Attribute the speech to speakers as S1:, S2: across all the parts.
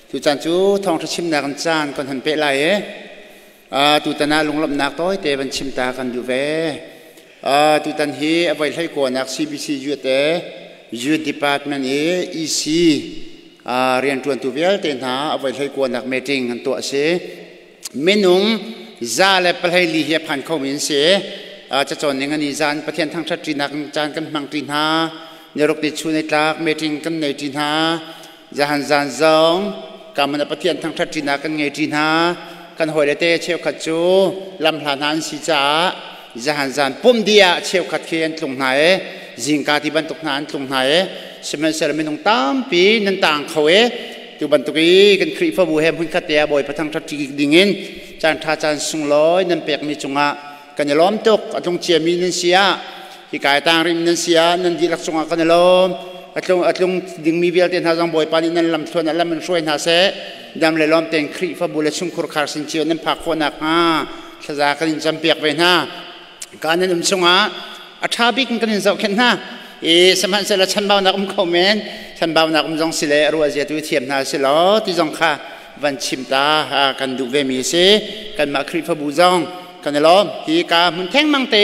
S1: Tucaan cu thawngṭha chimnak in caan kan hun peh lai i tutan ah lunglawmhnak tawite van chim ta kan duh ve. Tutan hi a voi hlei kuanak CBC Youth Youth Department i EC rianṭuantu vialte hna a voi hlei kuanak meeting an tuah a si. Minung 124 hi a phan khomi an si. Cacawn ning an i zan Pathian thangṭhat ṭinak caan kan hmang ṭi hna. Niruk ni chun i tlak meeting kan nei ṭi hna. Zahan zan zong kaman a Pathian thangṭhat ṭinak kan ngei ṭi hna. Kan hawile te cheukhat cu lamhla hna an si caah zahan zan pum dih ah cheukhat khi an tlung hna i zingka ti bantuk hna an tlung hna i sihmanhsehlaw minung tampi nan taang kho i tu bantuk i kan Khrihfabu he hmunkhat te ah Bawipa thangṭhat ṭi ding in caan ṭha caan sunglawi nan pekmi cungah kan i lawm tuk. A tlung ciami nan si ah hika i tang rim nan si ah nan dihlak cungah kan i lawm. A tlung dingmi vialte hna zong Bawipa nih nan lam thluan ah lam in hruai hna seh. Dam le lawm tein Khrihfabu le chungkhur khar sin cio nan phak khawh nakhnga thlaza kan in campiak ve hna. Ka nan um chungah a ṭha bik in kan in zohkhenh hna. I sihmanhsehlaw chanbaunak um kho men, chanbaunak um zong si le a ruah zia tu thiam hna si law ti zong kha van chim ta kan duh ve mi si. Kanmah Khrihfabu zong kan i lawm. Hi ka hmun thengmang te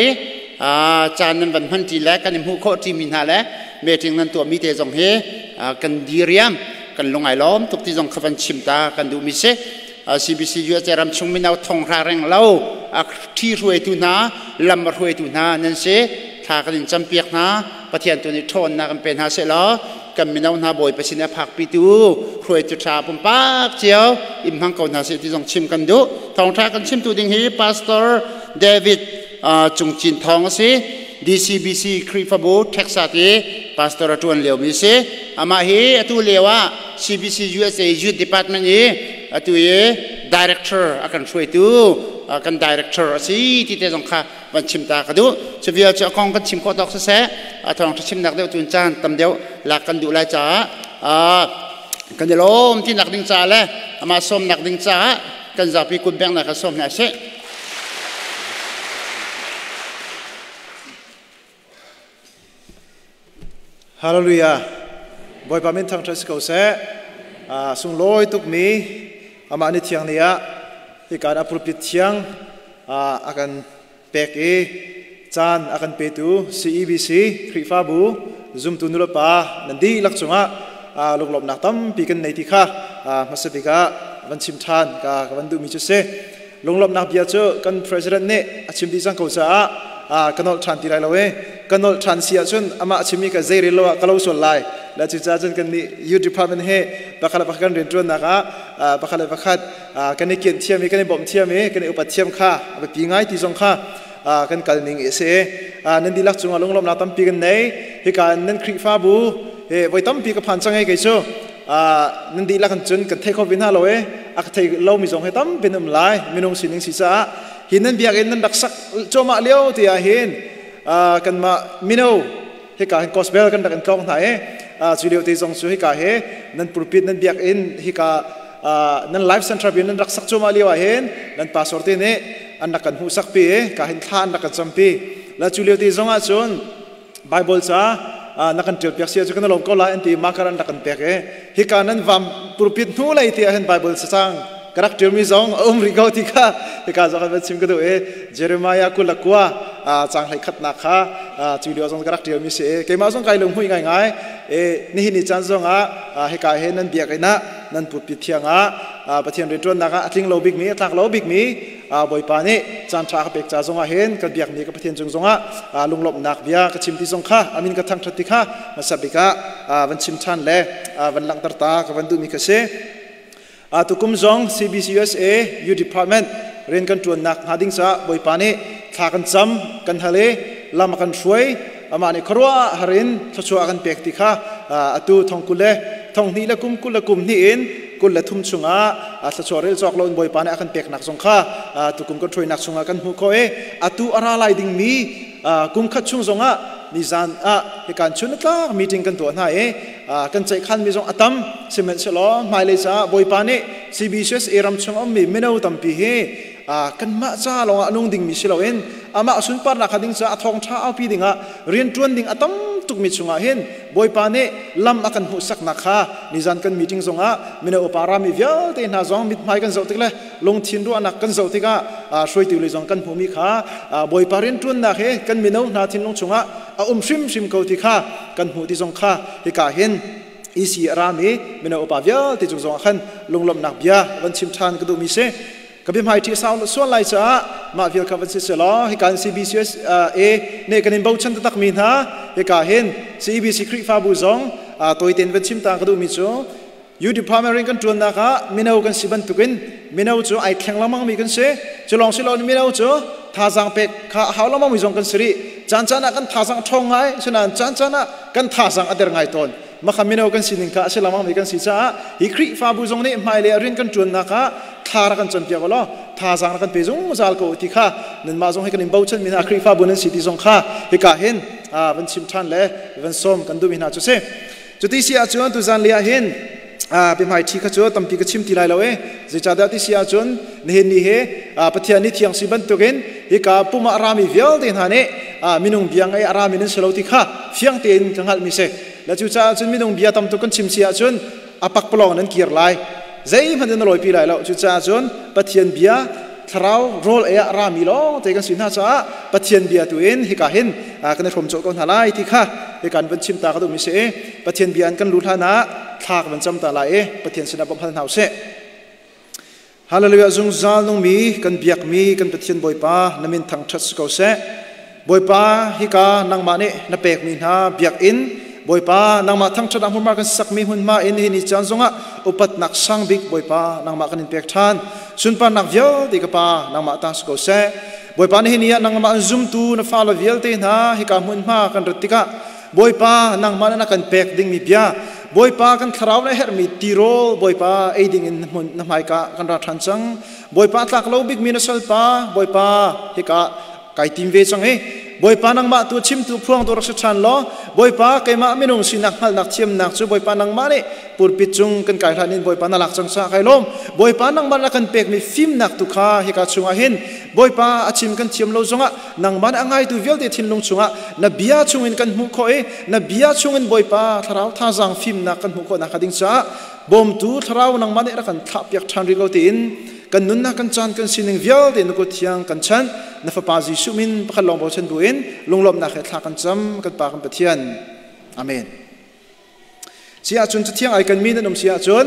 S1: caan nan van hman ṭi le kan i hmuh khawh ṭi mi hna le meeting nan tuah mi te zong hi kan diriam, kan lung ai lawm tuk ti zong kha van chim ta kan duh mi si. CBC USA ram chung mino thonghra reng lo a ṭhi hruaitu hna, lam a hruaitu hna nan si. Thla kan in campiak hna. Pathian tu nih ṭhawnnak in pe hna sehlaw kan mino hna Bawipa sin a phakpitu hruaitu ṭha pumpak cio in hmang ko hna seh ti zong chim kan duh. Thawngṭha kan chimtu ding hi Pastor David Cung Cin Thawng a si. DCBC Khrihfabu Texas i pastor a ṭuan liomi a si. Amah hi atu lio ah CBC USA Youth Department i atu i director a kan hruaitu kan director a si ti te zong kha van chim ta ka duh. Cu vial cu a kong kan chim khawh tawk siseh, a thawng ṭha chimnak deuh tun caan tam deuh lak kan duh lai caah kan i lawm ti nak ding caah le amah sawmnak ding caah kan zapi kut bengnak ka sawm hna sih.
S2: Hallelujah. Bawipa min thangṭhat si ko seh. Sunglawi tukmi amah ni thiang ni ah hika ah pulpit thiang a kan pek i caan a kan petu CEBC Khrihfabu zumtu nulepa nan dihlak cungah lunglawmhnak tampi kan nei ti kha hmasa bik ah van chim ṭhan ka van duhmi cu si. Lunglawmhnak bia cu kan president nih a chim dih cang ko caah ka nolh ṭhan ti lai lo i ka nolh ṭhan si ahcun amah a chimmi ka zei rel lo ah ka lo sual lai. Le cucaah cun kan nih youth department hi pakhat le pakhat kan rianṭuannak ah pakhat le pakhat kan i kianh thiam i kan i bawmh thiam i kan i upat thiam kha a biapi ngai ti zong kha kan kal ning a si. Nan dihlak cungah lunglawmhnak tampi kan nei. Hika nan Khrihfabu voi tampi ka phan cang ei kei cu. Nan dihlak in cun kan thei kho ve hna lo i a ka thei lomi zong hi tampi an um lai. Minung sining si caah hi nan biakinn nan rak sak cuahmah lio ti ah hin kanmah mino hika hin gospel kan rak in tlawng hna i cu lio te zong cu hika hi nan pulpit nan biakinn hika nan life center bin nan rak sak cuahmah lio ah hin nan pastor te nih an rak kan hmuhsak pi i ka hin thla an rak kan campi. La cu lio te zong ah cun Bible ca na kan ṭial piak sia cu kan lawm ko lai an ti, marker an rak kan pek i hika nan vam pulpit hnu lei ti ah hin Bible cacang ka rak ṭialmi zong a um rih ko ti kha hika zong kan van chim ka duh i Jeremiah 29 caang 11nak kha cu lio zong ka rak ṭialmi si i keimah zong kai lunghmuih ngaingai i nihin ni caan zong ah hika he nan biakinn ah nan pulpit thiang ah Pathian rianṭuannak ah a tling lo bikmi, a tlak lo bikmi Bawipa nih caan ṭha ka pek ca zongah hin kan biakmi ka Pathian cung zongah lunglawmhnak bia ka chim ti zong kha amin ka thangṭhat ti kha hmasa bik ah van chim ṭhan le van langhter ta ka van duhmi ka si. Tukum zong CBCUSA Youth Department rian kan ṭuannak hnga ding caah Bawipa nih thla kan cam kan hal i lam a kan hruai. Amah nih khuaruah har in thluachuah a kan pek ti kha atu thong kul le thong hnih le kum kul le kum hnih in 23 chungah thluachuah rel cawk loin Bawipa nih a kan peknak zong kha tukum kan ṭhuainak chungah kan hmuh khawh i atu a ra lai dingmi kum khat chung zongah nizan ah hikan chun tlak meeting kan tuah hna i kan ceihkhanmi zong a tam. Sihmanhsehlaw hmailei caah Bawipa nih CBCUSA ram chung ummi mino tampi hi kanmah ca lawngah a nung dingmi si loin amah sunparnak kha ding caah a thawngṭha aupi dingah rianṭuan ding a tam. tuk mi chungah hin Bawipa nih lam a kan hmuhsak nak kha nizan kan meeting zongah mino upa rami vialte hna zong mithmai kan zoh tik le lungthin ruahnak kan zoh tikah hruaitu lei zong kan hmuhmi kha Bawipa rianṭuannak he kan mino hna thinlung chungah a um hrimhrim ko ti kha kan hmuh ti zong kha hika hin EC a rami mino upa vialte cung zongah khan lunglawmhnak bia van chim ṭhan ka duhmi si. Ka biahmai ṭhi sau sual lai caah mah vial kha van si selaw hika in CBCS A ne kan in bochan taktak mi hna hika hin CEBC Khrihfabu zong tawitein van chim ta ka duhmi cu U Department ring kan ṭuannak ah mino kan si bantukin mino cu ai thleng lengmang mi kan si. Cu lawng si lo mino cu thazaang pek kha a hau lengmang mi zong kan si rih. Caan caan ah kan thazaang ṭhawng ngai, asinain caan caan ah kan thazaang a der ngai tawn. Maka mino kan sining kha a si lengmang mi kan si caah hi Khrihfabu zong nih hmailei ah rian kan ṭuannak ah thla rak kan campiak u law thazaang rak kan pe zungzal ko ti kha nanmah zong hi kan in bochan mi hna Khrihfabu nan si ti zong kha hika hin van chim ṭhan le van sawm kan duhmi hna cu si. Cuti si ahcun tuzan li ah hin biahmai ṭhi kha cu tampi ka chim ti lai lo e. Zeicahtiah ti si ahcun nihin ni hi Pathian ni thiang si bantukin hika pum ah a rami vialte hna nih minung bia ngei a rami nan si lo ti kha fiang tein ka hngalhmi si. Le cucaah cun minung bia tam tuk kan chim si ahcun a pakpalawng nan kir lai, zeihmanh in na lawipi lai lo. Cucaah cun Pathian bia thlarau rawl ei ah rami lawng te kan si hna caah Pathian bia tu in hika hin kan i hrawm cawh ko hna lai ti kha hika in van chim ta ka duhmi si i Pathian bia in kan lu hlan ah thla ka van cam ta lai i Pathian sinah bawmh hal hna usih. Hallelujah. Zungzal nungmi kan biakmi kan Pathian Bawipa, na min thangṭhat si ko seh. Bawipa, hika nangmah nih na pekmi hna biakinn, Bawipa, nangmah thangṭhat ah hmunhma kan sakmi hmunhma in hi ni caan zongah upatnak sang bik Bawipa nangmah kan in pek ṭhan. Sunparnak vialte ka Pa nangmah ta si ko seh. Bawipa, nihin ni ah nangmah an zumtu na fale vialte hna hika hmunhma kan rat tikah Bawipa nangmah na kan pek dingmi bia, Bawipa kan thlarau na herhmi tirawl Bawipa ei ding in na hmaika kan ra ṭhan cang. Bawipa, tlak lo bikmi na salpa Bawipa hika kai tim ve cang i Bawipa nangmah tu chimtu phuangtu rak si ṭhan law Bawipa keimah minung sinak hngalhnak thiamnak cu Bawipa nangmah nih pulpit cung kan kai hlan in Bawipa na lak cang sa kai lawm. Bawipa nangmah na kan pekmi fimnak tu kha hika chungah hin Bawipa a chim kan thiam lo zongah nangmah nih a ngaitu vialte thinlung chungah na bia chungin kan hmuh khawh i na bia chungin Bawipa thlarau thazaang fimnak kan hmuh khawh nakhnga ding caah bawmtu thlarau nangmah nih rak kan thlahpiak ṭhan rih ko tiin kan nunnak kan caan kan sining vialte na kut thiang kan chanh. Na fapa Jesuh min pakhat lawng bochan buin lunglawmhnak he thla kan cam, kan Pa kan Pathian. Amen. Si ahcun cathiang ai kan mi nan um si ahcun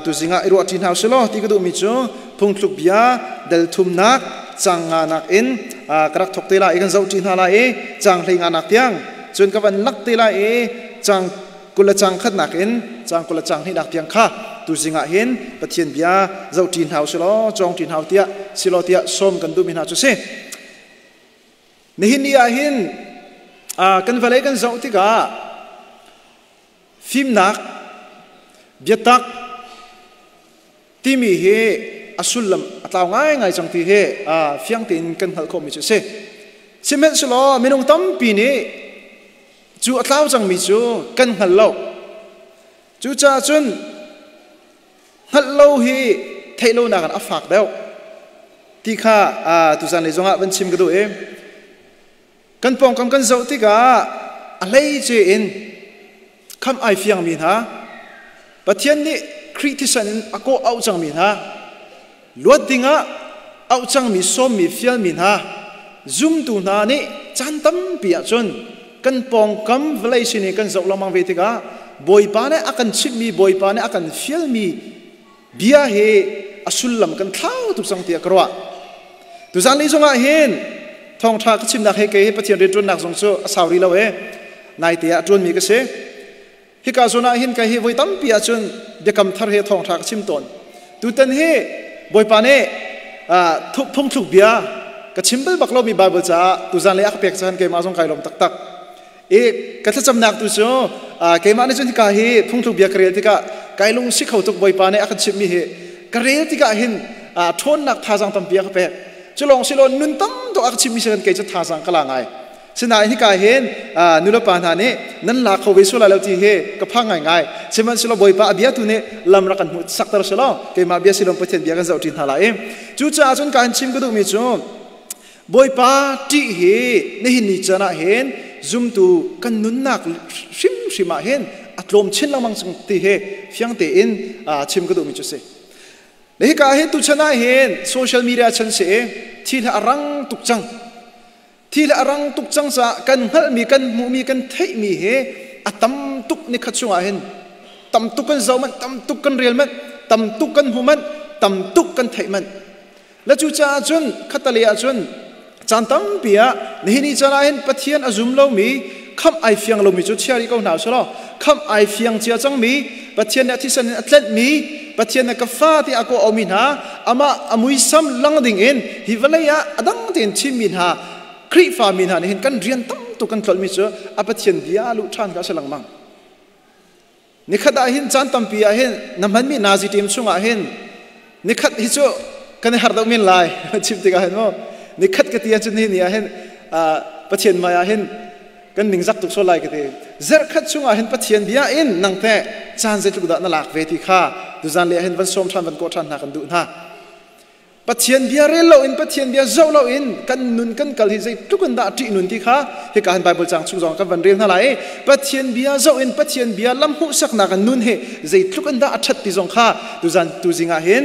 S2: tuzing ah i ruah ṭi hna usih law ti ka duhmi cu phungthluk bia del thumnak cang nganak in ka rak thok te lai i kan zoh ṭi hna lai i cang hlei nganak tiang, cun ka van lak te lai i cang 21 le cang khatnak in cang 20 le cang hnihnak tiang kha tuzing ah hin Pathian bia zoh ṭi hna usih law cawng ṭi hna tiah silaw tiah sawm kan duhmi hna cu si. Nihin ni ah hin kan vawlei kan zoh tikah fimnak, biatak timi hi a sullam a tlau ngaingai cang ti hi fiang tein kan hngalh khawhmi cu a si. Sihmanhsehlaw minung tampi nih cu a tlau cangmi cu kan hngal lo. Cucaah cun hngalh lo hi theih lonak in a fak deuh ti kha tuzan lei zongah van chim ka duh i kan pawngkam kan zoh tikah a hleice in khamh ai fiangmi hna, Pathian nih Khrih thisen in a kawh auh cangmi hna, luat dingah auh cangmi sawmmi fialmi hna zumtu hna nih caan tampi ahcun kan pawngkam vawlei sin i kan zoh lengmang ve tikah Bawipa nih a kan chimhmi, Bawipa nih a kan fialmi bia hi a sullam kan thlau tuk cang tiah ka ruah. Tuzan ni zongah hin thawngṭha ka chimnak he kei Pathian rianṭuannak zong cu a sau rih lo e, naite ah ṭuanmi ka si. Hika zawn ah hin kai hi voi tampi ahcun biakam thar he thawngṭha ka chim tawn. Tutan hi Bawipa nih phungthluk bia ka chim bal bak lomi Bible caah tuzan lei a ka pek cahan keimah zong kai lawm taktak. I ka thlacamnak tu cu keimah nih cun hika hi phungthluk bia ka rel tikah kai lung si kho tuk. Bawipa nih a kan chimhmi hi ka rel tikah hin ṭhawnnak thazaang tampi a ka pek. Cu lawng si lo, nun tam tuk a ka chimhmi si kan kei cu thazaang ka la ngai. Sinain hika hin nulepa hna nih nan la kho ve sual lai lo ti hi ka phang ngaingai. Sihmanhsehlaw Bawipa a bia tu nih lam rak kan hmuh sakter selaw keimah bia silom Pathian bia kan zoh ṭi hna lai i cucaah cun ka han chim ka duhmi cu Bawipa ṭih hi nihin ni caan ah hin zumtu kan nunnak hrimhrim ah hin a tlawm chin lengmang cang ti hi fiang tein chim ka duhmi cu si. Le hika hin tuchan ah hin social media chan si i thil hi a rang tuk cang. Thil a rang tuk cang caah kan hngalhmi, kan hmuhmi, kan theihmi hi a tam tuk nikhat chungah hin tam tuk kan zoh manh, tam tuk kan rel manh, tam tuk kan hmu manh, tam tuk kan theih manh. Le cucaah cun khattalei ah cun caan tampi ah nihin ni caan ah hin Pathian a zum lomi, khamh ai fiang lomi cu chia rih ko hna usih law khamh ai fiang cia cangmi, Pathian nih a thisen in a tlenhmi, Pathian nih ka fa tiah a kawh aumi hna, amah a muisam lang ding in hi vawlei ah a dang tein thimmi hna Khrihfa mi hna nih hin kan rian tam tuk kan tlolhmi cu a Pathian bia luh ṭhan kha a si lengmang. Nikhat ah hin caan tampi ah hin na hmanmi nazi team chungah hin nikhat hi cu kan i har deuh men lai chim tikah hin mu nikhat ka ti ahcun hi ni ah hin Pathian hmai ah hin kan ningzak tuk sual lai ka ti. Zarhkhat chungah hin Pathian bia in nang teh caan zeitluk dah na lak ve ti kha tuzan le ah hin van sawm ṭhan van kawh ṭhan hna kan duh hna. Pathian bia rel loin Pathian bia zoh loin kan nun kan kal hi zeitluk in dah ṭih nun ti kha hika hin Bible caang chung zong kan van rel hna lai i Pathian bia zoh in Pathian bia lam hmuhsaknak in nun hi zeitluk in dah a ṭhat ti zong kha tuzan tuzing ah hin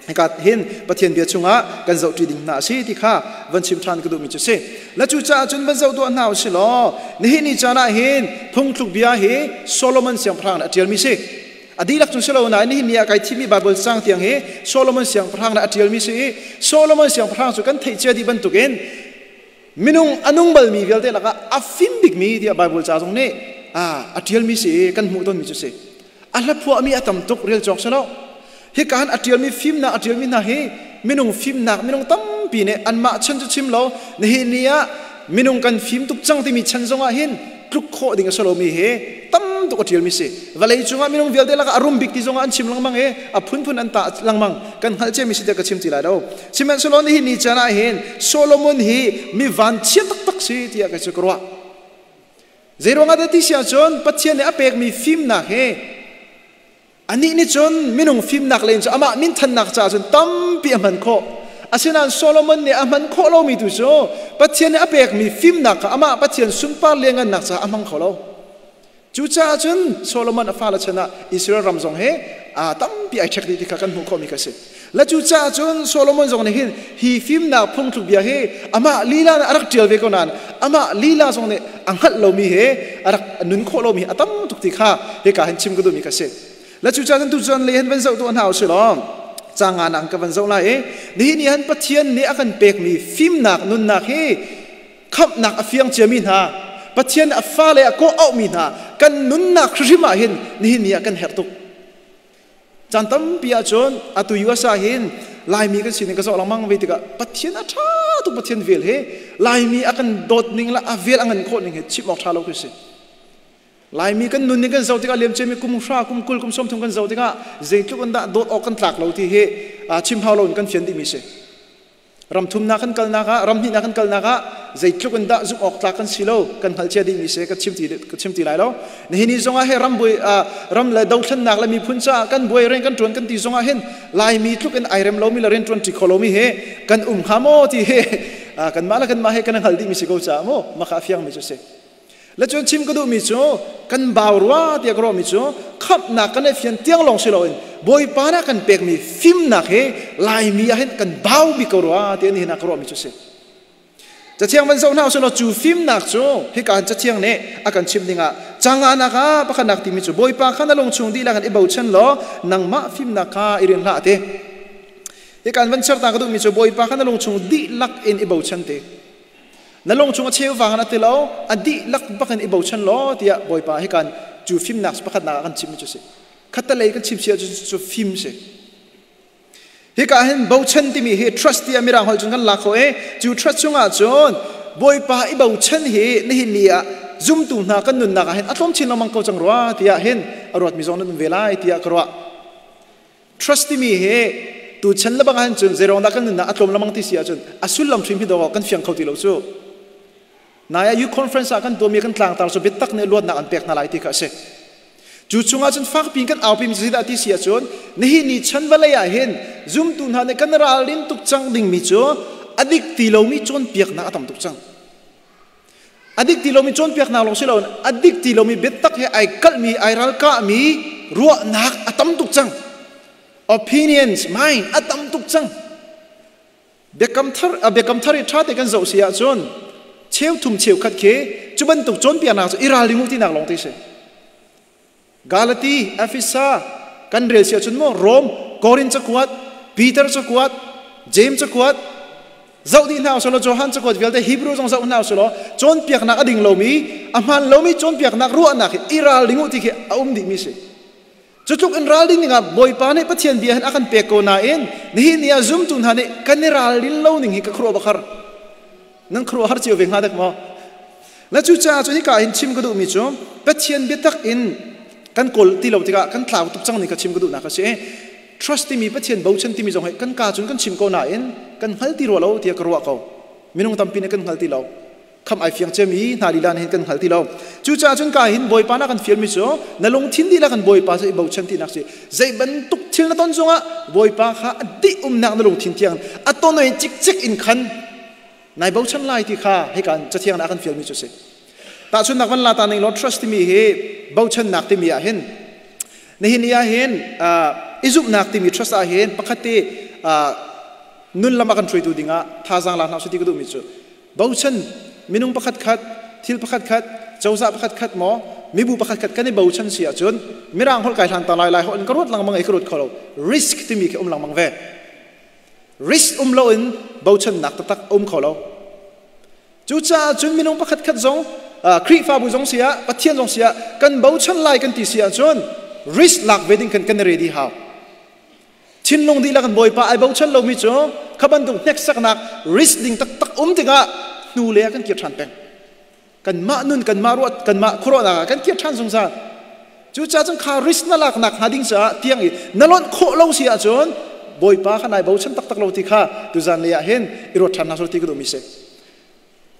S2: hika hin Pathian bia chungah kan zoh ṭi ding hna a si ti kha van chim ṭhan ka duhmi cu si. La cucaah cun van zoh duah hna u si law nihin ni caan ah hin phungthluk bia hi Solomon siangpahrang nih a ṭialmi si. A dihlak cu si lo nain nihin ni ah kai thimmi Baibal caang tiang hi Solomon siangpahrang nih a ṭialmi si i Solomon siangpahrang cu kan theih cia dih bantukin minung a nung balmi vialte lakah a fim bikmi tiah Baibal ca zong nih a ṭialmi si i kan hmuh tawnmi cu si. A hla phuahmi a tam tuk rel cawk si lo. Hika han a ṭialmi fimnak a ṭialmi hna hi minung fimnak minung tampi nih anmah chan cu chim lo nihin ni ah minung kan fim tuk cang timi chan zongah hin tluk khawh ding a si lomi hi tam tuk a ṭialmi si. Vawlei cungah minung vialte lakah a rum bik ti zongah an chim lengmang i a phunphun an tah lengmang kan hngalh ciami si tiah ka chim ti lai lo. Sihmanhsehlaw nihin ni caan ah hin Solomon hi mi vanchia taktak si tiah kei cu ka ruah. Zeiruangah dah ti si ahcun Pathian nih a pekmi fimnak hi anih nih cun minung fimnak len cu amah minthannak caah cun tampi a hman khawh. Asinain Solomon nih a hman khawh lomi tu cu Pathian nih a pekmi fimnak kha amah Pathian sunpar lianngannak caah a hmang kho lo. Cucaah cun Solomon a fale chan ah Israel ram zong hi tampi ai ṭhek dih ti kha kan hmuh khawhmi kha a si. Le cucaah cun Solomon zong nih hin hi fimnak phungthluk bia hi amah lila nih a rak ṭial ve ko nain amah lila zong nih a hngalh lomi he a rak nun khawh lomi a tam tuk ti kha hika hin chim ka duhmi kha a si. Le cucaah cun tucun le hin van zoh tuah hna usih law caang nga ka van zoh lai i nihin ni han Pathian nih a kan pekmi fimnak nunnak hi khamhnak a fiang ciami hna Pathian nih a fale a kawh auhmi hna kan nunnak hrimhrim ah hin nihin ni ah kan herh tuk. Caan tampi ahcun atu US ah hin Laimi kan sining ka zoh lengmang ve tikah Pathian a ṭha tuk Pathian vel hi Laimi a kan dawt ning le a vel a ngan khawh ning hi chim awk ṭha lo khi si. Laimi kan nun ning kan zoh tikah liamciami kum hra kum 20 kum 30 kan zoh tikah zeitluk in dah dawt awk kan tlak lo ti hi chim hau lo in kan fian dihmi si. Ram thumnak kan kalnak ah ram hnihnak kan kalnak ah zeitluk in dah zumh awk tlak kan si lo kan hngalh cia dihmi si ka chim ti ka chim ti lai lo. Nihin ni zongah he ram buai ram le dothlennak le miphun caah kan buai rian kan ṭuan kan ti zongah hin Laimi tluk in ai rem lomi le rian ṭuan ṭi kho lomi he kan um hnga maw ti hi kanmah le kanmah he kan hngal dihmi si ko caah maw maka a fiangmi cu si. Le cun chim ka duhmi cu kan bau rua tiah ka ruahmi cu khamhnak kan i fian tiang lawng si loin Bawipa nih a kan pekmi fimnak hi Laimi ah hin kan bau bik ko rua tiah nihin ah ka ruahmi cu si. Cathiang van zoh hna usih law cu fimnak cu hika hin cathiang nih a kan chimh dingah canganak ah pakhatnak timi cu Bawipa kha na lungchung dihlak in i bochan law nangmah fimnak kha i rin hlah ti. Hika in van serta ka duhmi cu Bawipa kha na lungchung dihlak in i bochan ti. Na lung chung a cheu vang in a ti lo, a dihlak bak in i bochan law tiah Bawipa hi kan cu fimnak pakhatnak ah kan chimmi cu si. Khattalei kan chim sia cu cu fim si. Hika hin bochan timi hi trust tiah mirang holh cun kan lak kho i cu trust chungah cun Bawipa i bochan hi nihin ni ah zumtu hna kan nunnak ah hin a tlawm chin lengmang ko cang rua tiah hin a ruatmi zong nan um ve lai tiah ka ruah. Trust timi hi tu chan le bang ahhin cun zeirong dah kan nunnak a tlawm lamang ti si ahcun a sullam hrim hi dawh kan fiang kho ti lo cu. Nai ah youth conference ah kan tuahmi kan tlangtar cu biatak nih luatnak an pek hna lai ti kha a si. Cu chungah cun fakpi in kan aupi mi zeidah ti si ahcun nihin ni chan vawlei ah hin zumtu hna nih kan ralrin tuk cang dingmi cu a dik ti lomi cawnpiaknak a tam tuk cang. Adik ti lomi cawnpiaknak lawng si loin adik ti lomi biatak he ai kalhmi, ai ralkahmi ruahnak a tam tuk cang. Opinions, mind a tam tuk cang. Biakam thar biakam thar i ṭha te kan zoh si ahcun cheu thum cheu khat khi cu bantuk cawnpiaknak cu i ralring u tinak lawng te si. Galati, Efesa kan rel si ahcun maw Rom, Korin cakuat, Peter cakuat, James cakuat zoh dih hna usulaw Johan cakuat vialte Hebrew zong zoh hna usulaw cawnpiaknak a ding lomi a hmaan lomi cawnpiaknak ruahnak hi i ralring u ti khi a um dihmi si. Cu tluk in ralrin dingah Bawipa nih Pathian bia hin a kan pek ko nain nihin ni ah zumtu hna nih kan i ralrin lo ning hi ka khuaruah bak har. Nan khuaruah har cio ve hnga dek maw? Na cucaah cu hika hin chim ka duhmi cu Pathian biatak in kan kawl ti lo tikah kan tlau tuk cang ni kha chim ka duhnak a si. Trust timi Pathian bochan timi zong hi kan ka cun kan chim ko nain kan hngal ti rua lo tiah ka ruah ko. Minung tampi nih kan hngal ti lo. Kham ai fiang cemi hna lila hin kan hngal ti lo. Cucaah cun ka hin Bawipa na kan fialmi cu na lungthin dihlak kan Bawipa cu i bochan tinak si. Zei bantuk thil na ton zongah Bawipa kha a dih umnak na lungthin tiang a ton oi cikcek in khan nai bochan lai ti kha hika cathiang na kan fialmi cu si. Tahchunnak van la ta ning law, trust timi hi, bochannak timi ah hin, nihin ni ah hin i zumhnak timi trust ah hin pakhat te nun lam a kan hruaitu dingah thazaang la hna su ti ka duhmi cu, bochan minung pakhat khat, thil pakhat khat, cozah pakhat khat maw, mibu pakhat khat kan i bochan si ahcun, mirang holh kai hlan ta lai, lai holh in ka ruat lengmang i ka ruat kho lo, risk timi khi um lengmang ve. Risk um lo in bochannak taktak um kho lo. Cucaah cun minung pakhat khat zong, Khrihfabu zong si ah, Pathian zong si ah, kan bochan lai kan ti si ahcun risk lak ve ding kan kan ready hau. Thinlung dihlak in Bawipa ai bochan lomi cu kha bantuk hneksaknak, risk ding taktak um tikah hnu le ah kan kir ṭhan peng. Kanmah nun, kanmah ruah, kanmah khuaruahnak ah kan kir ṭhan zungzal. Cucaah cun kha risk na laknak hnga ding caah tiang i na lonh khawh lo si ahcun Bawipa kha nai bochan taktak lo ti kha tuzan lei ah hin i ruat ṭhan hna sawh ti ka duhmi si.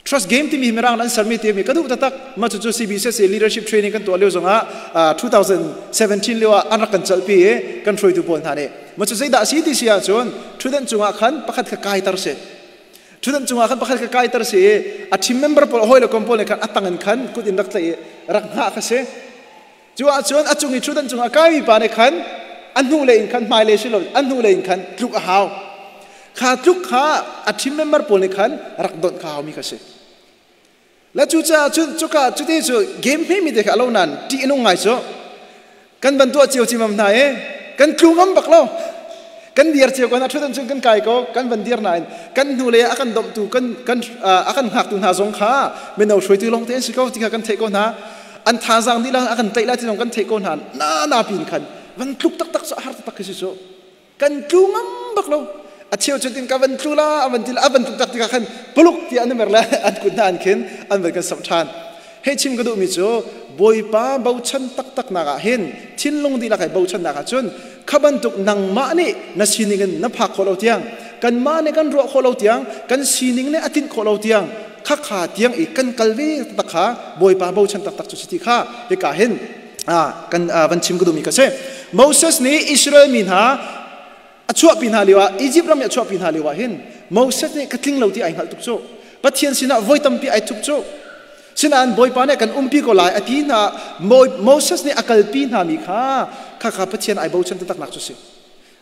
S2: Trust game timi mirang an sermi timi ka duh taktak. Mah cucu CBCC leadership training kan tuah lio zongah 2017 lio ah an rak kan calhpi i kan hruaitu pawl hna nih. Mah cu zeidah si ti si ahcun ṭhutdan cungah khan pakhat kha kaiter si. Ṭhutdan cungah khan pakhat kha kaiter si i a team member pawl, hawi le kom pawl nih khan a tang in khan kut in rak tlaih i rak hngah kha si. Cu ahcun a cung i ṭhutdan cungah kaimi pa nih khan a hnu lei in khan, hmai lei si lo, a hnu lei in khan tluk a hau. Kha tluk kha a team member pawl nih khan rak donh kha haumi kha si. La cucaah cun cuka cuti cu game hmemi te kha a lo nain ṭih a nung ngai cu. Kan van tuah cio cimam hna i kan tlu ngam bak lo. Kan dir cio kan a ṭhutdan cung kan kai ko, kan van dir nain kan hnu lei ah a kan domhtu, kan kan a kan hngaktu hna zong kha mino hruaitu lawng te an si ko ti kha kan theih ko hna. An thazaang dih a kan tlaih lai ti zong kan theih ko hna. Na na pin khan van tluk taktak cu a har taktak khi si cu. Kan tlu ngam bak lo. A cheu cu tin ka van tlu la, a van ti la, a van tluk tak tikah khan puluk ti an mer le an kut hna an khin an van kan samh ṭhan. Hei, chim ka duhmi cu Bawipa bochan taktak nak ah hin, thinlung dihlak he bochan nak ah cun kha bantuk nangmah nih na sining in na phak khawh lo tiang, kanmah nih kan ruah khawh lo tiang, kan sining nih a tinh khawh lo tiang, kha kha tiang i kan kal ve taktak kha Bawipa bochan taktak cu si ti kha hika hin kan van chim ka duhmi ka si. Moses nih Israel mi hna a chuahpi hna lio ah, Egypt ram i a chuahpi hna lio ah hin Moses nih ka tling lo ti ai hngalh tuk cu. Pathian sinah voi tampi ai thup cu. Sinain Bawipa nih kan umpi ko lai a ti hna. Moses nih a kalpi hna mi kha kha kha Pathian ai bochan taktak nak cu si.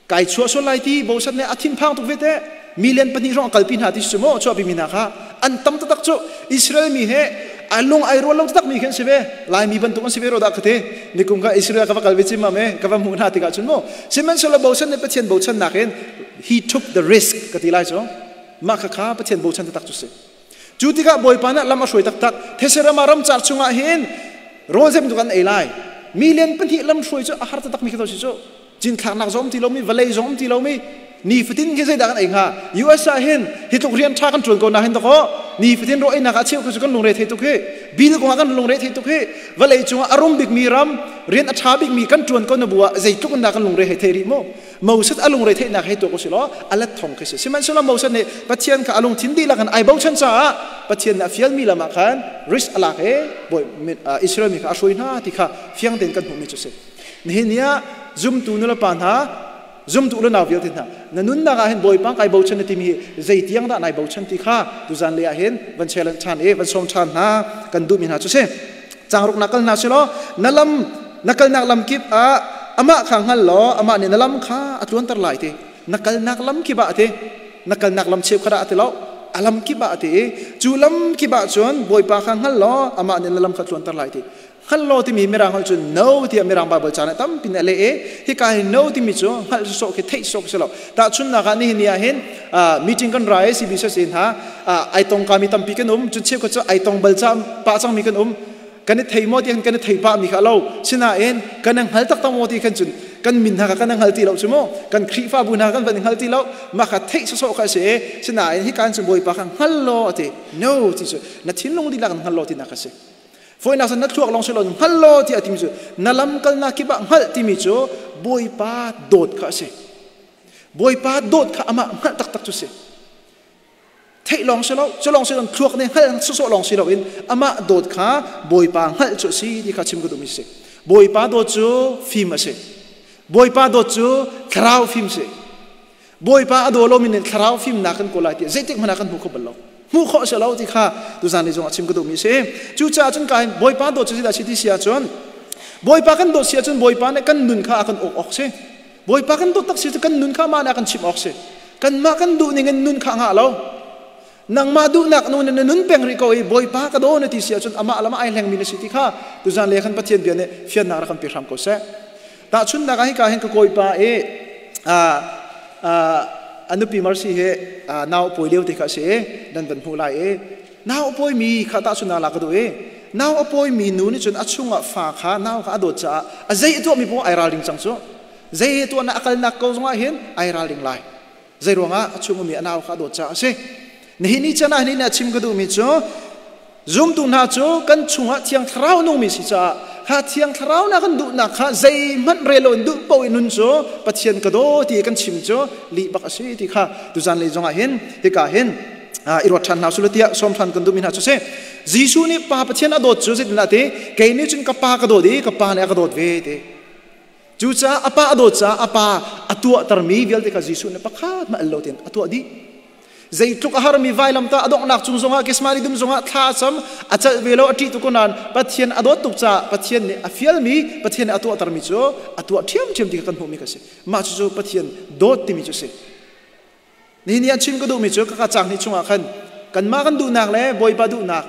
S2: Kai chuah sual lai ti Moses nih a thinphang tuk ve te. 2 million hrawng a kalpi hna ti si maw? Chuahpi mi hna kha an tam taktak cu. Israel mi he ai lung ai rual lo taktak mi khan si ve, Laimi bantuk an si ve ro dah ka ti. Nikum kha Israel ka va kal ve cim me, ka va hmuh hna tikah cun mu. Sihmanhsehlaw bochan nih, Pathian bochan nakin he took the risk ka ti lai cu. Mah kha kha Pathian bochan taktak cu si. Cu tikah Bawipa nih lam a hruai taktak. Thesarama ramcar chungah hin rawl zem tu kan ei lai. 2 million lam hruai cu a har taktak mi kha si cu. Cinthlaknak zong um ti lomi, vawlei zong um ti lomi, nifatin khi zeidah kan ei hnga? US ah hin hi tluk rian ṭha kan ṭuan ko na hin dakaw nifatin ro einak ah cheu cu kan lungre thei tuk hi, bil kong ah kan lungre thei tuk hi. Vawlei cungah a rum bikmi ram, rian a ṭha bikmi kan ṭuan ko na bu ah zeitluk in dah kan lungre hei thei rih mu? Moses a lungre theihnak hei tuak usilaw a let thong khi si. Sihmanhsehlaw Moses nih Pathian kha a lungthin dihlak in ai bochan caah Pathian nih a fialmi lam ah khan risk a lak i Israel mi kha a hruai hna ti kha fiang tein kan hmuhmi cu si. Nihin ni ah zumtu nulepa hna. Zumtu le nau vialte hna, na nunnak ah hin Bawipa kai bochan na timi hi zeitiang dah nai bochan ti kha tuzan le ah hin van challenge ṭhan i van sawm ṭhan hna kan duhmi hna cu si. Changruk na kal hna si law na lam na kalnak lam kip ah amah kha hngal law amah nih na lam kha a tluanter lai ti. Na kalnak lam kip ah ti, na kalnak lam cheukhat ah ti lo, a lam kip ah ti i cu lam kip ah cun Bawipa kha hngal law amah nih na lam kha tluanter lai ti. Hngal law timi Mirang holh cun know tiah Mirang Bible caan ah tampi in a leh i hika hi know timi cu hngalh sawsawh khi theih sawsawh khi si lo. Tahchunhnak ah nihin ni ah hin meeting kan ra i CBCS in ha ai tong kami tampi kan um, cun cheukhat cu ai tong bal pah cangmi kan um. Kan i thei maw ti kan i thei pah mi kha lo. Sinain kan i hngal taktak maw ti khan cun kan min hna kha kan i hngal ti lo cu mu. Kan Khrihfabu hna kan van i hngal ti lo. Mah kha theih sawsawh kha a si i sinain hika in cun Bawipa kha hngal law a ti. No ti cu na thinlung dihlak in hngal law tinak a si. Fawinak cun na thluak lawng si lo hngal law tiah a timi cu na lam kalnak kip ah hngalh timi cu Bawipa dawt kha a si. Bawipa dawt kha amah hngalh taktak cu si. Theih lawng si lo, cu lawng si lo thluak nih hngalh sawsawh lawng si loin amah dawt kha Bawipa hngalh cu a si ti kha chim ka duhmi si. Bawipa dawt cu fim a si. Bawipa dawt cu thlarau fim si. Bawipa a daw lomi nih thlarau fimnak kan kawl lai ti zeitik hmanh ah kan hmu kho bal lo. Hmuh khawh si lo ti kha tuzan ni zong ah chim ka duhmi a si. Cucaah cun ka hin Bawipa dawt cu zeidah a si ti si ahcun Bawipa kan dawt si ahcun Bawipa nih kan nun kha a kan uk awk si. Bawipa kan dawt tak si cu kan nun kha amah nih a kan chimh awk si. Kanmah kan duh ning in nun kha a ngah lo. Nangmah duhnak nu na nun peng rih ko i Bawipa ka daw na ti si ahcun amah lam ah ai hlengmi na si ti kha tuzan le khan Pathian bia nih fiannak rak kan pe hram ko seh. Tahchunhnak ah hika hin ka kawipa i a nupi Mercy he nau pawi lio te kha a si i nan van hmuh lai i nau a pawimi kha tahchunhnak lak ka duh i nau a pawimi nu nih cun a chungah fa kha nau kha a dawt caah a zei a tuahmi poah ai ralring cang cu. Zei a tuahnak a kalnak ko zongah hin ai ralring lai. Zei ruangah a chung ummi a nau kha a dawt caah a si. Nihin ni chan ah hin a chim ka duhmi cu zumtu hna cu kan chungah Thiang Thlarau nungmi si caah kha Thiang Thlarau na kan duhnak kha zeihmanh rel lo in duh paoh in nun cu Pathian ka daw ti kan chim cu lih bak a si ti kha tuzan lei zongah hin hika hin i ruat ṭhan hna sula tiah sawm ṭhan kan duhmi hna cu si. Jesuh nih Pa Pathian a dawt cu zeitindah ti kei nih cun ka Pa ka dawt i ka Pa nih a ka dawt ve ti. Cucaah a pa a dawt caah a pa a tuahtermi vialte kha Jesuh nih pakhat hmanh al lo tein a tuah dih. Zeitluk a harmi vailamtah a donghnak cung zongah Gethsemane dum zongah thla a cam, a celh ve lo, a ṭih tuk ko nain Pathian a dawt tuk caah Pathian nih a fialmi, Pathian nih a tuahtermi cu a tuah ṭhiamṭhiam ti kha kan hmuhmi kha a si. Mah cucu Pathian dawt timi cu a si. Nihin ni an chim ka duhmi cu kaka caang hnih chungah khan kanmah kan duhnak le Bawipa duhnak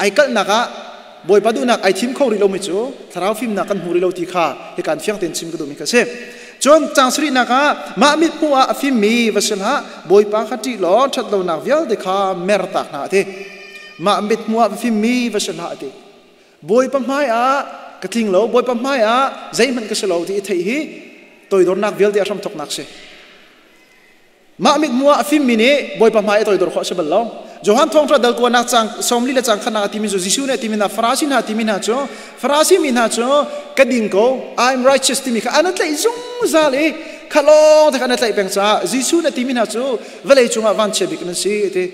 S2: ai kalhnak ah Bawipa duhnak ai thim kho rih lomi cu thlarau fimnak kan hmu rih lo ti kha hikan fiang tein chim ka duhmi kha si. Cun caang sarihnak ah mah mithmuh ah a fimmi va si hlah, Bawipa kha ṭih law ṭhatlonak vialte kha mertak hna a ti. Mah mithmuh ah va fimmi va si hlah a ti. Bawipa hmai ah ka tling lo, Bawipa hmai ah zeihmanh ka si lo ti i theih hi toidornak vialte a hramthawknak si. Mah mithmuh ah a fimmi nih Bawipa hmai a toidor khawh a si bal lo. Johan thawngṭha dal kuanak cang 40 le cang khatnak a timi cu Jesuh nih a timi hna Farasi hna timi hna cu Farasi mi hna cu ka ding ko, I'm righteous timi kha an tlaih zungzal i kha lawng te kha an tlaih peng caah Jesuh nih a timi hna cu vawlei cungah vanchia bik nan si a ti.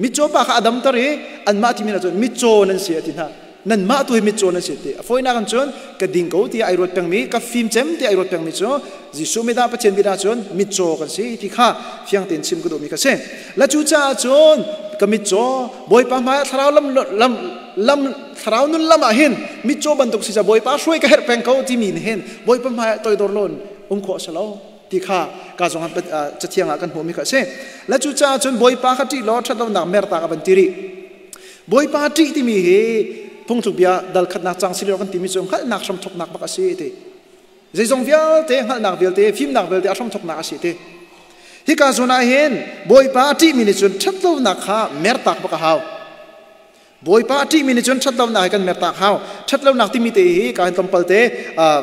S2: Mitcaw pa kha a damter i anmah timi hna cu mitcaw nan si a ti hna. Nanmah tu hi mitcaw nan si ti. A fawinak in cun ka ding ko tiah ai ruat pengmi, ka fim cem tiah ai ruat pengmi cu Jesuh mit ah Pathian mit ah cun mitcaw kan si ti kha fiang tein chim ka duhmi kha si. La cu caah cun ka mitcaw Bawipa hmai ah thlarau lam lam lam thlarau nun lam ah hin mitcaw bantuk si ca Bawipa hruai ka herh peng ko timi nih hin Bawipa hmai ah toidor lawn um khawh a si lo. Ti kha ka zong ah cathiang ah kan hmuhmi kha a si. Le cucaah cun Bawipa kha ṭih law ṭhatlonak mertak a van ti rih. Bawipa ṭih timi hi phungthluk bia dal khatnak cang si kan timi cu hngalhnak hramthawknak bak a si ti. Zeizong vialte hngalhnak vialte fimnak vialte a hramthawknak a si ti. Hika zawn ah hin Bawipa a ṭihmi nih cun ṭhatlonak kha mertak bak a hau. Bawipa a ṭihmi nih cun ṭhatlonak he kan mertak hau. Ṭhatlonak timi te hi ka hin tlawmpal te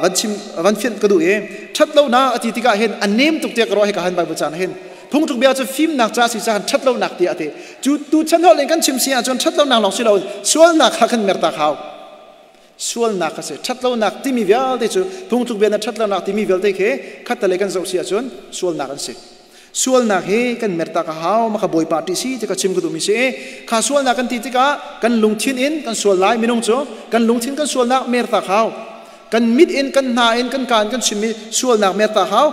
S2: van chim van fianh ka duh i ṭhatlonak a ti tikah hin a nem tuk tiah ka ruah hi ka han Bible caan hin phungtluk bia cu fimnak ca si caah ṭhatlonak tiah a ti. Cu tu chan holh in kan chim si ahcun ṭhatlonak lawng si lo sualnak kha kan mertak hau. Sualnak kha si. Ṭhatlonak timi vialte cu phungtluk bia na ṭhatlonak timi vialte khi khattelei kan zoh si ahcun sualnak an si. Sualnak hi kan mertak a hau, maka Bawipa ṭih si ti ka chim ka duhmi si. Kha sualnak kan ti tikah kan lungthin in kan sual lai minung cu kan lungthin kan sualnak mertak hau. Kan mit in kan hna in kan ka in kan chimmi sualnak mertak hau.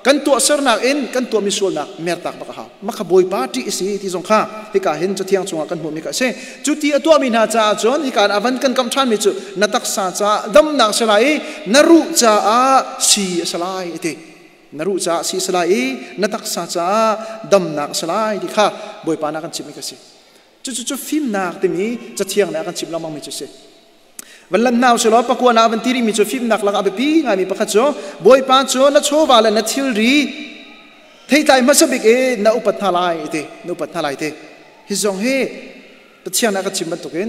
S2: Kan tuah sernak in kan tuah mi sualnak mertak bak hau. Makha Bawipa ṭih si ti zong kha hika hin cathiang chungah kan hmuh mi kha si. Cu ti a tuah mi hna caah cun hika avan kan kam ṭhan mi cu na taksa caah damnak si lai i na ruh caah si a si lai ti. Na ruh caah si a si lai i na taksa caah damnak a si lai ti kha Bawipa na kan chimh mi kha si. Cucu fimnak timi cathiang nih a kan chimh lengmang mi cu si. Van lan hna usih law pakua na van ti rihmi cu fimnak lak a biapi ngaimi pakhat cu Bawipa cu na chawva le na thilri theitlai hmasa bik i na upat hna lai ti na upat hna lai ti. Hi zong hi Pathian a kan chim bantukin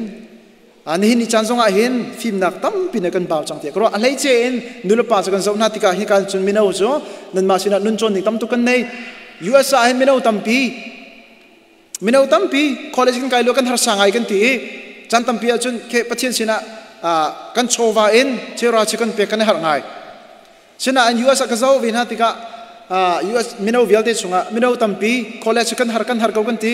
S2: nihin ni caan zongah hin fimnak tampi na kan bau cang tiah ka ruah. A hleice in nulepa cu kan zoh hna tikah hi kan cun mino cu nanmah sinah nun cawn ding tam tuk kan nei. US ah hin mino tampi Mino tampi college kan kai lo kan harsa ngai kan ti i caan tampi ahcun ke Pathian sinah kan chawva in chera chi kan pek kan i harh ngai. Sinain US ah ka zoh ve hna tikah US mino vialte chungah mino tampi college kan har ko kan ti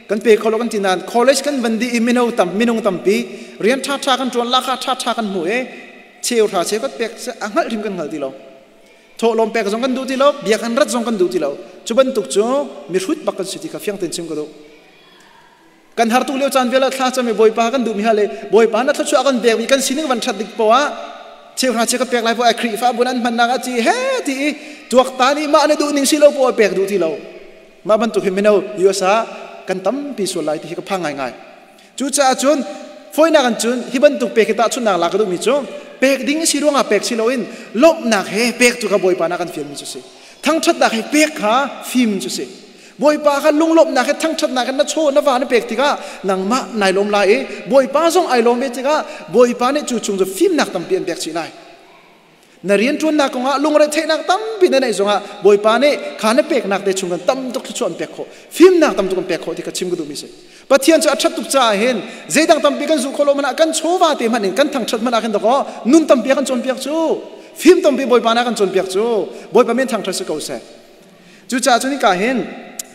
S2: kan pe kho lo kan ti nain college kan van dih i mino tam minung tampi rian ṭha ṭha kan ṭuan laka ṭha ṭha kan hmu i cheu hra cheu kan pek a hngalh hrim kan hngal ti lo. Thawhlawm pek zong kan duh ti lo, biakinn rat zong kan duh ti lo. Cu bantuk cu mihrut bak kan si ti kha fiang tein chim ka duh. Kan har tuk lio caan vial ah thla cam i Bawipa kan duh mi ha le Bawipa na thluachuah kan pek mi kan sining van ṭhat dik poah cheuhra che ka pek lai poah Khrihfa bu an hmannak ah ci he ti i tuaktan i mah na duh ning si lo poah pek duh ti lo. Mah bantuk hi mino USA kan tampi sual lai ti hi ka phang ngaingai. Cucaah cun fawinak in cun hi bantuk pek hi tahchunhnak lak ka duhmi cu pek ding si ruangah pek si loin lawmhnak he pek tu kha Bawipa na kan fialmi cu si. Thangṭhatnak he pek kha fim cu si. Bawipa kha lunglawmhnak he thangṭhatnak he na chaw na va na pek tikah nangmah nai lawm lai i Bawipa zong ai lawm ve tikah Bawipa nih cu chung cu fimnak tampi an pek chih lai. Na rianṭuannak kongah lungretheihnak tampi na neih zongah Bawipa nih kha na peknak te chung kan tam tuk thluachuah an pek khawh, fimnak tam tuk an pek khawh ti kha chim ka duhmi si. Pathian cu a ṭhat tuk caah hin zeidang tampi kan zuh khawh lo hmanh ah kan chawva te hmanh in kan thangṭhat hmanh ah khin dakaw nun tampi a kan cawnpiak cu, fim tampi Bawipa nih a kan cawnpiak cu. Bawipa min thangṭhat si ko seh. Cucaah cun hika hin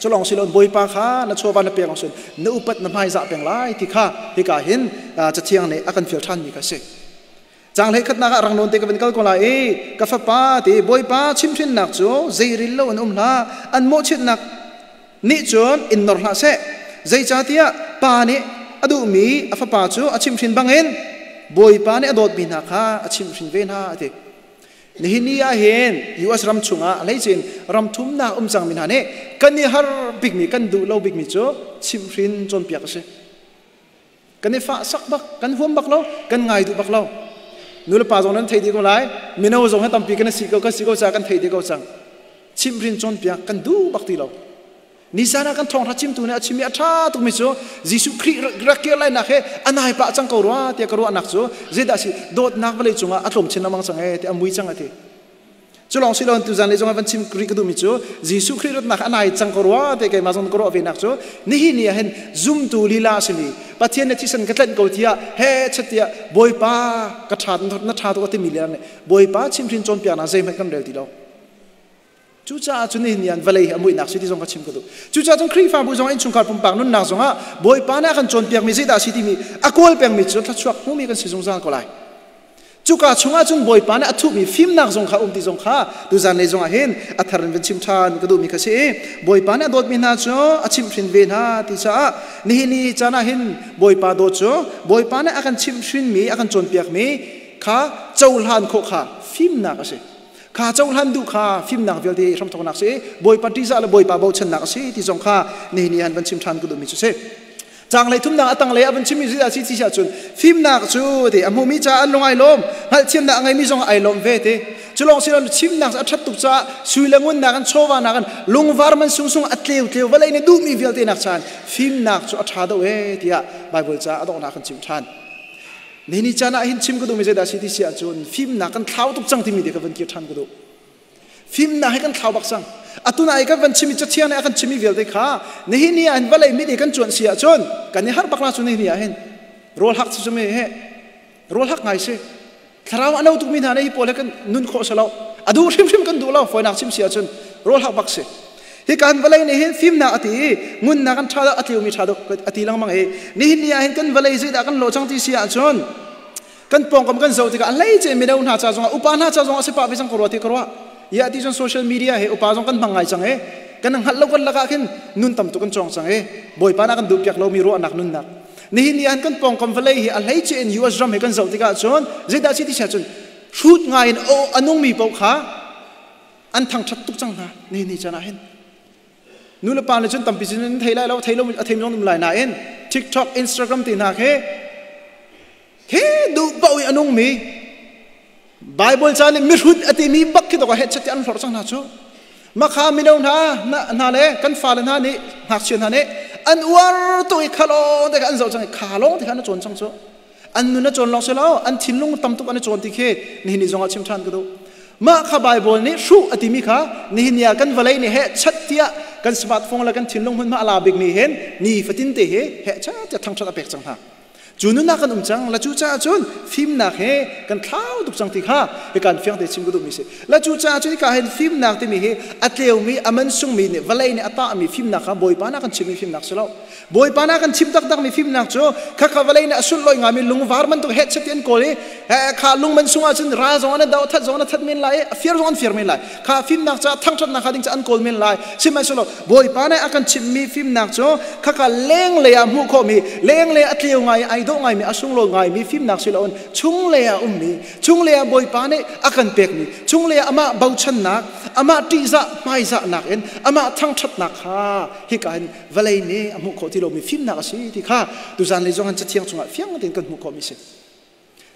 S2: cu lawng si loin Bawipa kha na chawva na pek lawng si na upat na hmaizah peng lai ti kha hika hin Cathiang nih a kan fial ṭhanmi kha a si. Caang hleikhatnak ah rang nawn te ka van kal ko lai i ka fapa ti Bawipa chimhrinnak cu zeiril lo in um hlah, an mawhchiatnak nih cun in nor hlah seh. Zeicahtiah pa nih a duhmi a fapa cu a chimhhrin bangin Bawipa nih a dawtmi hna kha a chimhhrin ve hna a ti. Nihin ni ah hin US ram chungah a hleice in ram thumnak um cangmi hna nih kan i har bikmi kan duh lo bikmi cu chimhhrin cawnpiak a si. Kan i fah sak bak, kan huam bak lo, kan ngai duh bak lo. Nu le pa zong nan thei dih ko lai, mino zong he tampi kan si ko, kan si ko caah kan thei dih ko cang. Chimhrin cawnpiak kan duh bak ti lo. Nisan ah kan thawngtha chimtu nih a chimmi a ṭha tukmi cu Jesuh Khrih rak kir lainak he a nai pah cang ko rua tiah ka ruahnak cu zeidah si dawtnak vawlei cungah a tlawm chin lengmang cang ee ti a mui cang a ti. Cu lawng si loin tuzan lei zong ah van chim rih ka duhmi cu Jesuh Khrih ratnak a nai cang ko rua te keimah zong ka ruah ve nak cu nihin ni ah hin zumtu lila a simi Pathian nih thisen ka tlenh ko tiah he chet tiah Bawipa ka ṭha na ṭha tuk a timi le nih Bawipa chimhrin cawnpiaknak zeihmanh kan rel ti lo. Cucaah cun nihin ni ah vawlei hi a muihnak si ti zong ka chim ka duh. Cucaah cun Khrihfabu zong innchungkhar pumpak nunnak zong ah Bawipa nih a kan cawnpiakmi zeidah a si timi a kawl pengmi cu thluachuak hmumi kan si zungzal ko lai. Cuka chungah cun Bawipa nih a thuhmi fimnak zong kha um ti zong kha tuzan lei zongah hin a thar in van chim ṭhan ka duhmi kha si i Bawipa nih a dawtmi hna cu a chimhhrin ve hna ti caah nihin ni caan ah hin Bawipa dawt cu Bawipa nih a kan chimhhrinmi a kan cawnpiakmi kha cohlan khawh kha fimnak a si. Kha cohlan duh kha fimnak vialte hramthawknak si i Bawipa ṭihzah le Bawipa bochannak a si ti zong kha nihin ni han van chim ṭhan ka duhmi cu si. Caanglei thumnak a tanglei a van chimmi cu si ti ahcun fimnak cu ti a hmumi caah an lung ai lawm, hngalhthiamnak a ngeimi zong ai lawm ve ti. Cu lawng si lo chimnak a ṭhat tuk caah sui le ngun nakin chawva nakin lungvar man sungsung a tleu tleu vawlei nih duhmi vialte nak caan fimnak cu a ṭha deuh ee tiah Baibal ca a donghnak kan chim ṭhan. Nihin caan ah hin chim ka duhmi zeidah si ti si ahcun fimnak kan thlau tuk cang timi te ka van kir ṭhan ka duh. Fimnak hi kan thlau bak cang. Atu na kan van chimi cathiang nih a kan chimi vialte kha nihin ni ah hin vawlei mit i kan cuanh si ahcun kan i harh bak la cu nihin ni ah hin rawl hak cu mi he rawl hak ngai si. Thlarau a no tukmi hna nih hi pawl he kan nun khawh si lo. A duh hrimhrim kan duh lo fawinak chim si ahcun rawl hak bak si. Hi kan vawlei nih hin fimnak a ti i ngunnak kan ṭha a tliumi ṭha a ti lengmang i nihin ni ah hin kan vawlei zeidah kan lawh cang ti si ahcun kan pawngkam kan zoh tikah a hleice mino hna ca zongah upa hna ca zongah si pah ve cang ko rua ti ka ruah. Ya ti cun social media he upa zong kan hmang ngai cang e. Kan hngalh lo kan lakah khin nun tam tuk kan cawng cang e. Bawipa na kan duh piak lomi ruahnak nunnak. Nihin ni an kan pawngkam vawlei hi a hleice in US ram he kan zoh tikah cun zeidah si ti sia cun hrut ngai in o anung mi paoh kha an thangṭhat tuk cang hna nihin ni caan ah hin. Nu le pa nih cun tampi cun an thei lai lo, thei lo a thei zong um lai nain TikTok, Instagram ti hna khi he duh paoh i a nungmi Bible ca nih mihrut a timi bak khi dawk he ti an hlorh cang hna cu. Makha mino hna hna le kan fale hna nih ngakchia hna nih an uar tuk i khalong te kha an zoh cang i kha lawng te kha an cawn cang cu. An nun a cawn lawng si lo, an thinlung tam tuk an i cawn ti khi nihin ni zongah chim ṭhan ka duh. Mah kha Bible nih hruh a timi kha nihin ni ah kan vawlei nih heh chat tiah kan smartphone le kan thinlung hmunhma a la bikmi hin ni fatin te hi heh chat tiah thangṭhat a pek cang hna. Cu nunnak kan um cang la cu caah cun fimnak he kan thlau tuk cang ti kha hi kan fiang te chim ka duhmi si. La cu caah cun hika hin fimnak timi hi a tleumi a man sungmi nih vawlei nih a tahmi fimnak kha Bawipa na kan chimmi fimnak si lo. Bawipa na kan chim taktakmi fimnak cu khakha vawlei nih a sunlawi ngaimi lungvar bantuk hehchet ti an kawl i kha lung man sungah cun ral zong an do that zong an that men lai i a fir zong an fir men lai kha fimnak ca thangṭhatnak kha ding ca an kawl men lai sihmanhsehlaw Bawipa nih a kan chimhmi fimnak cu khakha lenglei ah hmuh khawhmi lenglei a tleu ngai ai dawh ngaimi a sunglawi ngaimi fimnak si loin chunglei ah ummi chunglei ah Bawipa nih a kan pekmi chunglei ah amah bochannak amah ṭihzah hmaizahnak in amah thangṭhatnak kha hika hin vawlei nih a hmuh khawh ti lomi fimnak a si ti kha tuzan lei zong an cathiang chungah fiang tein kan hmuh khawhmi si.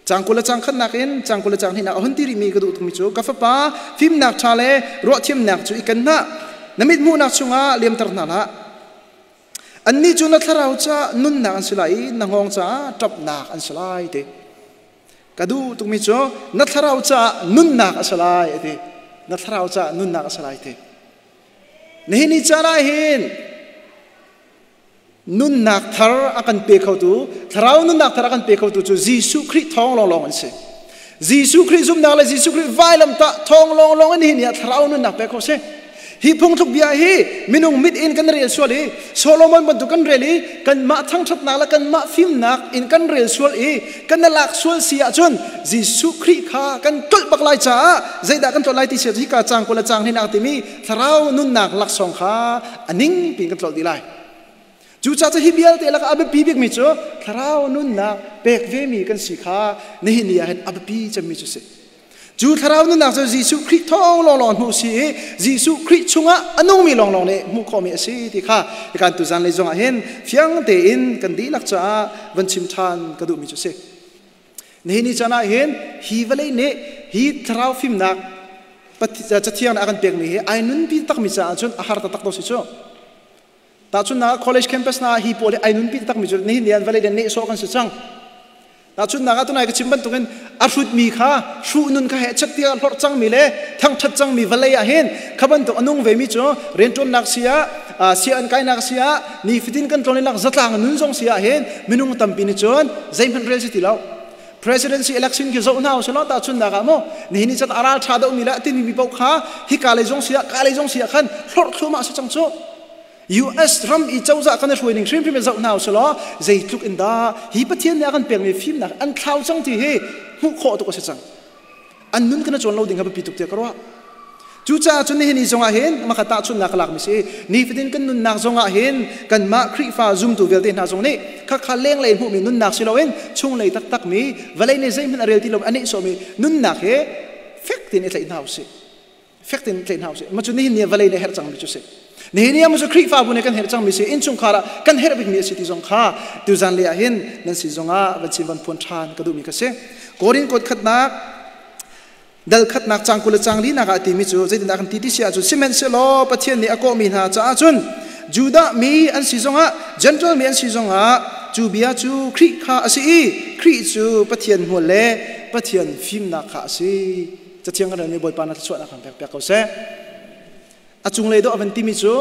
S2: Cang 20 le cang khatnak in cang 20 le cang hnihnak a hun ti rihmi ka duh tukmi cu ka fapa fimnak ṭha le ruahthiamnak cu i ken hna na mit hmuhnak chungah liamter hna hlah. Annih cu na thlarau ca nunnak an si lai i na hngawng caah ṭapnak an si lai ti. Ka duh tukmi cu na thlarau caah nunnak a si lai a ti. Na thlarau caah nunnak a si lai ti. Nihin ni caan ah hin nunnak thar a kan pe khotu, thlarau nunnak thar a kan pe khotu cu Jesuh Khrih thawng lawnglawng an si. Jesuh Khrih zumhnak le Jesuh Khrih vailamtah thawng lawnglawng in nihin ni ah thlarau nunnak pe kho si. Hi phungthluk bia hi minung mit in kan rel sual i Solomon bantuk kan rel i kanmah thangṭhatnak le kanmah fimnak in kan rel sual i kan lak sual si ahcun Jesuh Khrih kha kan tlolh bak lai caah zeidah kan tlolh lai ti si hika cang 20 le cang hnih nak timi thlarau nunnak laksawng kha a ning piin kan tlolh dih lai. Cucaah cu hi vialte lakah a biapi bikmi cu thlarau nunnak pek vemi kan si kha nihin ni ah hin a biapi cemmi cu si. Cu thlarau nunnak cu Jesuh Khrih thawng lawnglawng hmuh si i Jesuh Khrih chungah a nungmi lawnglawng nih hmuh khawhmi a si ti kha kan tuzan lei zongah hin fiang tein kan dihlak caah van chim ṭhan ka duhmi cu si. Nihin ni caan ah hin hi vawlei nih hi thlarau fimnak Cathiang nih a kan pekmi hi ai nunpi takmi caah cun a har taktak to si cu. Tahchunhnak ah college campus hna ah hi pawl hi ai nunpi takmi cu nihin ni an vawlei le nehsawh kan si cang. Tahchunhnak ah tunai ka chim bantukin a hrutmi kha hruh nun kha he chat tiah hlorh cangmi le thangṭhat cangmi vawlei ah hin kha bantuk a nung vemi cu rianṭuannak si ah sia an kainak si ah nifatin kan tlawnnak zatlang nun zong si ah hin minung tampi nih cun zeihmanh rel si ti lo. Presidency election khi zoh hna usih law tahchunhnak ah maw nihin ni chan a ral ṭha deuhmi le a timi mi paoh kha hika lei zong si ah ka lei zong si ah khan hlorh thluahmah si cang cu. US ram i cozah kan i hruai ning hrimhrim in zoh hna usih law zeitluk in dah hi Pathian nih a kan pekmi fimnak an thlau cang ti hi hmuh khawh tuk a si cang. An nun kan i cawn lo ding kha biapi tuk tiah ka ruah. Cucaah cun nihin ni zongah hin makha tahchunhnak ka lakmi si nifatin kan nunnak zongah hin kanmah Khrihfa zumtu vialte hna zong nih khakha lenglei hmuhmi nunnak si loin chunglei taktakmi vawlei nih zeihmanh a rel ti lo a nehsawhmi nunnak he fek tein i tlaih hna usih. Fek tein tlaih hna usih. Mah cu nihin ni ah vawlei nih a herh cangmi cu si. Nihin ni ah cu Khrihfabu nih kan herh cangmi si innchungkhar ah kan herh bikmi a si ti zong kha tuzan lei ah hin nan sin zongah van chim van phuan ṭhan ka duhmi ka si. Korin kuat khatnak dal khatnak cang 20 le cang linak ah a timi cu zeitindah kan ti ti si ahcun sihmanhsehlaw Pathian nih a kawhmi hna caah cun Judah mi an si zongah Gentile mi an si zongah cu bia cu Khrih kha a si i Khrih cu Pathian hmual le Pathian fimnak kha a si. Cathiang kan relmi Bawipa na thluachuahnak kan pek piak ko seh. A cunglei dawh a van timi cu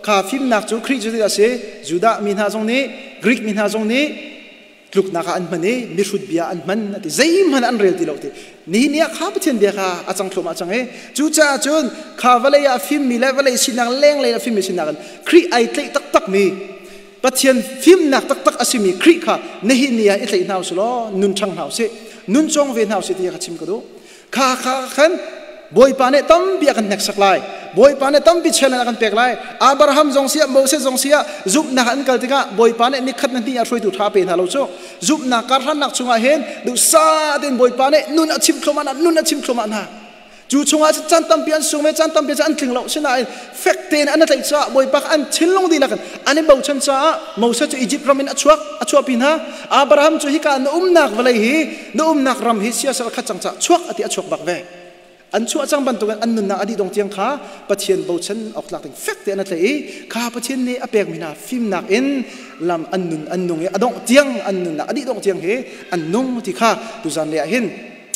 S2: kha fimnak cu Khrih cu a si Judah mi hna zong nih Greek mi hna zong nih tluknak ah an hman i mihrut bia an hman a ti zeihmanh an rel ti lo ti nihin ni ah kha Pathian bia kha a cang thluahmah cang i cucaah cun kha vawlei ah fimmi le vawlei sinak lenglei ah fimmi sinak in Khrih ai tlaih taktak mi Pathian fimnak taktak a simi Khrih kha nihin ni ah i tlaih hna usih law nun ṭhang hna usih nun cawng ve hna usih ti kha chim ka duh kha kha khan. Bawipa nih tampi a kan hneksak lai. Bawipa nih tampi challenge a kan pek lai. Abraham zong siah, Moses zong siah, zumhnak an kal tikah Bawipa nih nikhat na hnih ah hruaitu ṭha pe hna lo cu. Zumhnak karhlannak chungah hin duhsah tein Bawipa nih nun a chim thluahmah hna, nun a chim thluahmah hna. Cu chungah caan tampi an sung ve, caan tampi an tling lo. Sinain fek tein an tlaih caah Bawipa an thinlung dihlak in an i bochan caah Moses cu Egypt ram in a chuak, a chuahpi hna. Abraham cu hika na umnak vawlei hi, na umnak ram hi siasal khat cang caah chuak ati a chuak bak ve. An chuah cang bantukin an nunnak a dih dong tiang kha Pathian bochan awk tlak ding fek tein a tlaih i kha Pathian nih a pekmi hna fimnak in lam an nun an nung i a dongh tiang an nunnak a dih dongh tiang hi an nung ti kha tuzan le ah hin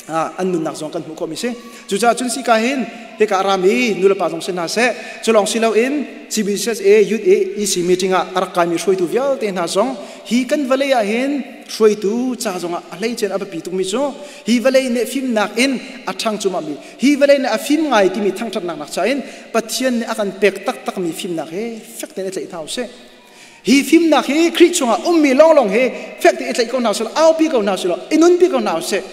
S2: an nunnak zong kan hmuh khawhmi si. Cucaah cun si ka hin hika rami nulepa zong si hna seh, culawng si loin CBCSA Youth EC meeting ah a rak kaimi hruaitu vialte hna zong hi kan vawlei ah hin hruaitu ca zong ah a hleicen a biapi tukmi cu hi vawlei nih fimnak in a ṭhang cumahmi hi vawlei nih a fim ngai timi thangṭhatnak nak cha in Pathian nih a kan pek taktakmi fimnak hi fek tein i tlaih hna usih. Hi fimnak hi Khrih chungah ummi lawnglawng hi fek tein i tlaih ko hna usih law, aupi ko hna usih law, i nunpi ko hna usih.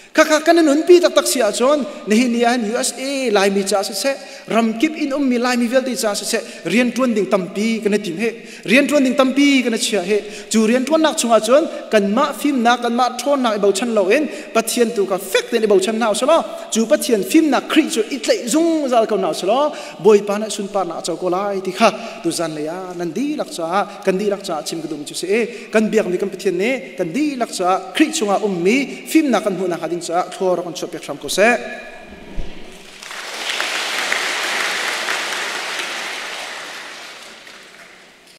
S2: Khakha kan i nunpi taktak si ahcun nihin ni ahhin USA Laimi caah siseh, ramkip in ummi Laimi vialte caah siseh, rianṭuan ding tampi kan i tim hi. Rianṭuan ding tampi kan i chiah hi. Cu rianṭuannak chungah cun kanmah fimnak, kanmah ṭhawnnak i bochan loin Pathian tu kha fek tein i bochan hna usih law, cu Pathian fimnak Khrih cu i tlaih zungzal ko hna usih law, Bawipa nih sunparnak a co ko lai ti kha tuzan lei ah nan dihlak caah, kan dihlak caah chim ka duhmi cu si i, kan biakmi kan Pathian nih kan dihlak caah Khrih chungah ummi fimnak kan hmuhnak hnga ding caah thlua rak kan chuahpiak hram ko seh.